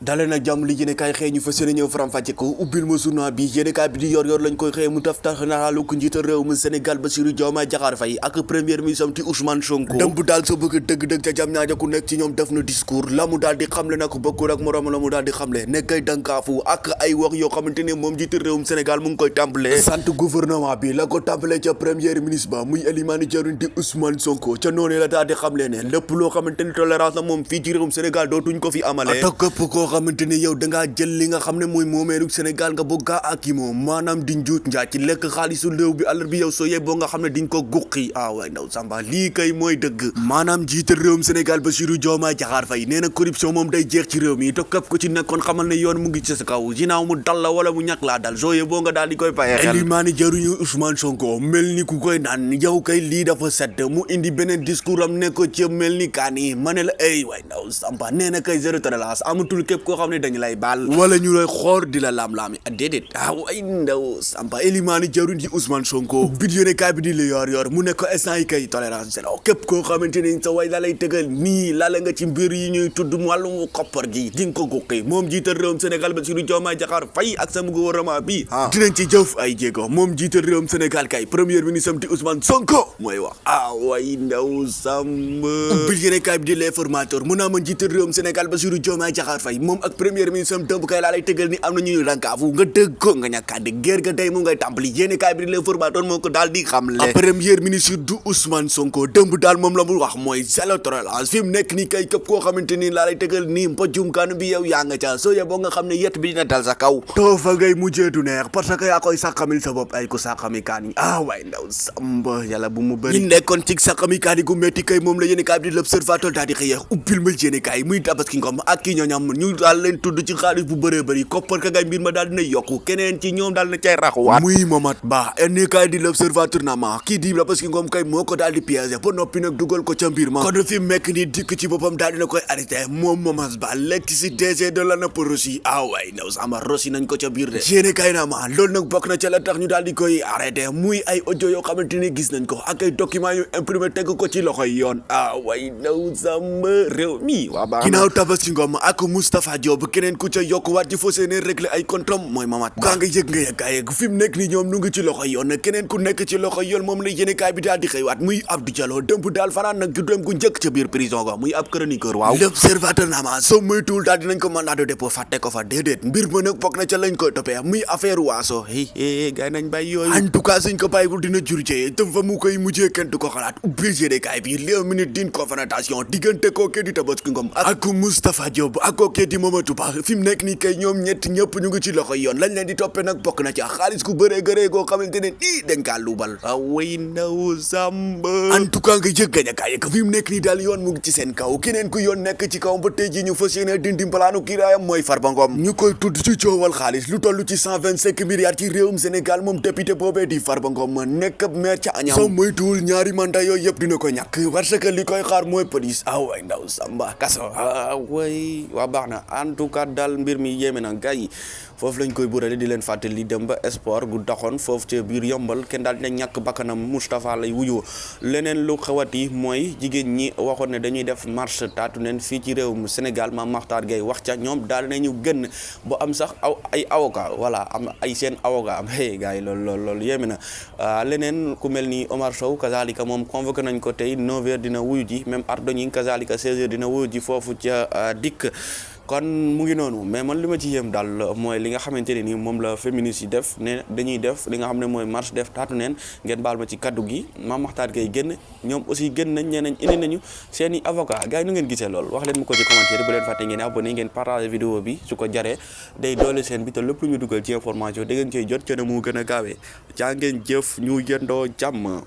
dalee nag jàmm li yéene kaay xëy ñu fas yéene ñëw faram-fàcce ko ubbil ma journal bi yéene kaay bi di yor lañ koy xëy mu taftax naalu ko njiital réew mu Sénégal Bassirou Diomaye Diakhar Faye ak premier ministre am ti Ousmane Sonko dëmb daal soo bëgg dëgg-dëgg ca jam ñaaja ku nekk ci ñoom def na discours la mu daal di xamle nag bokkul ak moroom la mu daal di xamle nekkay dankaafu ak ay wax yoo xamante ne moom njiital réew mu Sénégal mu ngi koy tàmbalee sant gouvernement bi la ko tàmbalee ca premier ministre ba muy Elimane Diaroune di Ousmane Sonko ca noonu la daal di xamle ne lépp loo xamante ni tolérance la moom fii ci réewum Sénégal dootuñ ko fi amalee koo xamante ni yow dangaa jël li nga xam ne mooy moomeelu Sénégal nga bëgga ak yi moom maanaam di njuut njaay ci lekk xaalisu léew bi àllar bi yow soo yeboo nga xam ne diñ ko guqi waay ndaw samba lii kay mooy dëgg maanaam jiital réewum Sénégal Bassirou Diomaye Diakhar Faye nee na corruption moom day jeex ci réew mi te képp ko ci nekkoon xamal ne yoon mu ngi ci sa kaw ginnaaw mu dal la wala mu ñàkk laa dal soo yeboo nga daal di koy paye xel Elimane Diaroune Ousmane Sonko mel ni ku koy naan yow kay lii dafa set mu indi beneen discours am ne ko ci mel ni kaani ma ne la ay waay ndaw samba nee na kay zéro tolérance amatul képp koo xam ne dañu lay baal wala ñu lay xoor di la laam-laami déedéet way ndaw samba Elimane Diaroune di Ousmane Sonko bit yéene kaay bi di la yor mu nekk instant yi kay tolérance zéro képp koo xamante ni sa way la lay tëgal nii la nga ci mbir yi ñuy tudd wàllum koppar gi di nga ko guqi moom jiital réewum Sénégal Bassirou Diomaye Diakhar Faye ak sama gouvernement bi dinañ ci jëf ay jéego moom jiital réewum Sénégal kay premier ministre am di Ousmane Sonko mooy wax way ndaw samba bit yéene kaay bi di l'informateur mu naa ma jiital réewum Sénégal Bassirou Diomaye Diakhar Faye moom ak premier ministre am dëmb kay laa lay tëgal ni am na ñuy rankaafu nga dëgg ko nga ñàkkaat guerre ga day mu ngay tàmbali yéene kaay bi di l'informateur moo ko daal di xamle premier ministre du Ousmane Sonko dëmb daal moom la mu wax mooy zéro tolérance fi mu nekk nii kay képp koo xamante ni laa lay tëgal nii mbojum kaanu bi yow yaa nga ca soo yeboo nga xam ne yett bi dina dal sa kaw too fa ngay mujjee du neex parce que yaa koy sàqamil sa bopp ay ko sàqami kaan yi waay ndaw samba yàlla bu mu bëri ñu nekkoon ci sàqami kaan yi gu metti kay moom la yéene kaay bi di l'observateur daal di xëyee ubbil ma yéene kaay muy Tabaski Ngom ak ki ñooñam ñu daal leen tudd ci xaalis bu bëree bëri koppar ka ngay mbir ma daal dina yokku keneen ci ñoom daal na cay raxuwaat muy Mamat Ba ene kaay di l'observateur na ma kii di Tabaski Ngom kay moo ko daal di piégé ba noppi nag dugal ko ca mbir ma kon fi mekk ni dikk ci boppam daal dina koy arrêté moom Mamat Ba lekk si DG de la napp Russie waay ndaw sama Russie nañ ko ca biir de yéene kaay na ma loolu nag bokk na ca la tax ñu daal di koy arrêté muy ay audio yoo xamante ni gis nañ ko ak ay documents yu imprimé teg ko ci loxoy yoon waay ndaw sama réew mi waa baax ginnaaw Tabaski Ngom ak Moustapha Diop keneen ku ca yokkuwaat ci fas yéene régler ay comptes mooy Mamat Ba nga yëg nga yeggaayeg fi mu nekk ni ñoom nu ngi ci loxoy yoon keneen ku nekk ci loxoy yoon moom la yéene kaay bi daal di xëywaat muy Abdou Diallo dëmb daal fanaan nag juddoom gu njëkk ca biir prison ga muy ab chroniqueur waaw l'observateur na ma soo moytuwul daal dinañ ko mandat de dépôt fàtte ko fa déedéet mbir ma nag bokk na ca lañ koy toppee muy affaire waaso gay nañ bàyyi yooyu en tout cas suñ ko bàyyiwul dina jur jee tam fa mu koy mujjee kenn du ko xalaat ubbi yéene kaay bi 2 minutes d'une confrontation diggante kookee di Tabaski Ngom ak Moustapha Diop ak kookee di Mamadou Ba fi mu nekk nii kay ñoom ñett ñëpp ñu ngi ci loxoy yoon lañ leen di toppee nag bokk na ca xaalis ku bëree gëree goo xamante ne dañ kaa luubal way ndaw samba en tout cas nga yëg gañ a kaay fi mu nekk nii daal yoon mu ngi ci seen kaw keneen ku yoon nekk ci kaw ba tey ji ñu fas yéene dindi palaanu kiiraayam mooy Farba Ngom ñu koy tudd ci coowal xaalis lu toll ci 125 milliards ci réewum Sénégal moom député boobee di Farba Ngom nekk maire ca Agnam soo moytuwul ñaari mandat yooyu yëpp dina ko ñàkk parce que li koy xaar mooy police way ndaw samba kaso way waa baax na en tout cas daal mbir mi yéeme na gars yi foofu lañ koy burale di leen fàttali dem ba sport gu taxoon foofu ca biir yombal kenn daal dina ñàkk bakkanam Moustapha lay wuyoo leneen lu xawati mooy jigéen ñi waxoon ne dañuy def marche taatu neen fii ci réewum Sénégal Mame Makhtar Gueye wax ca ñoom daal nañu gën ba am sax ay avocat voilà am ay seen avocat am gars yi loolu yéeme na leneen ku mel ni Omar Sow kazalika moom convoqué nañ ko tey 9h dina wuyu ji même Ardoñi kazalika 16h dina wuyu ji foofu ca dikk kon mu ngi noonu mais man li ma ci yéem daal mooy li nga xamante ne ni moom la féministes yi def ne dañuy def li nga xam ne mooy marche def taatu neen ngeen baal ma ci kaddu gi Mame Makhtar Gueye génn ñoom aussi génn nañ ñeneen indi nañu seen i avocat gars yi nu ngeen gisee loolu wax leen mu ko ci commentaire bu leen fàtte ngeen abonné ngeen partager vidéo bi su ko jaree day doole seen bi te lépp lu ñu dugal ci information da ngeen cey jot ca ne mu gën a gaawee jaa ngeen jëf ñu yendoo jàmm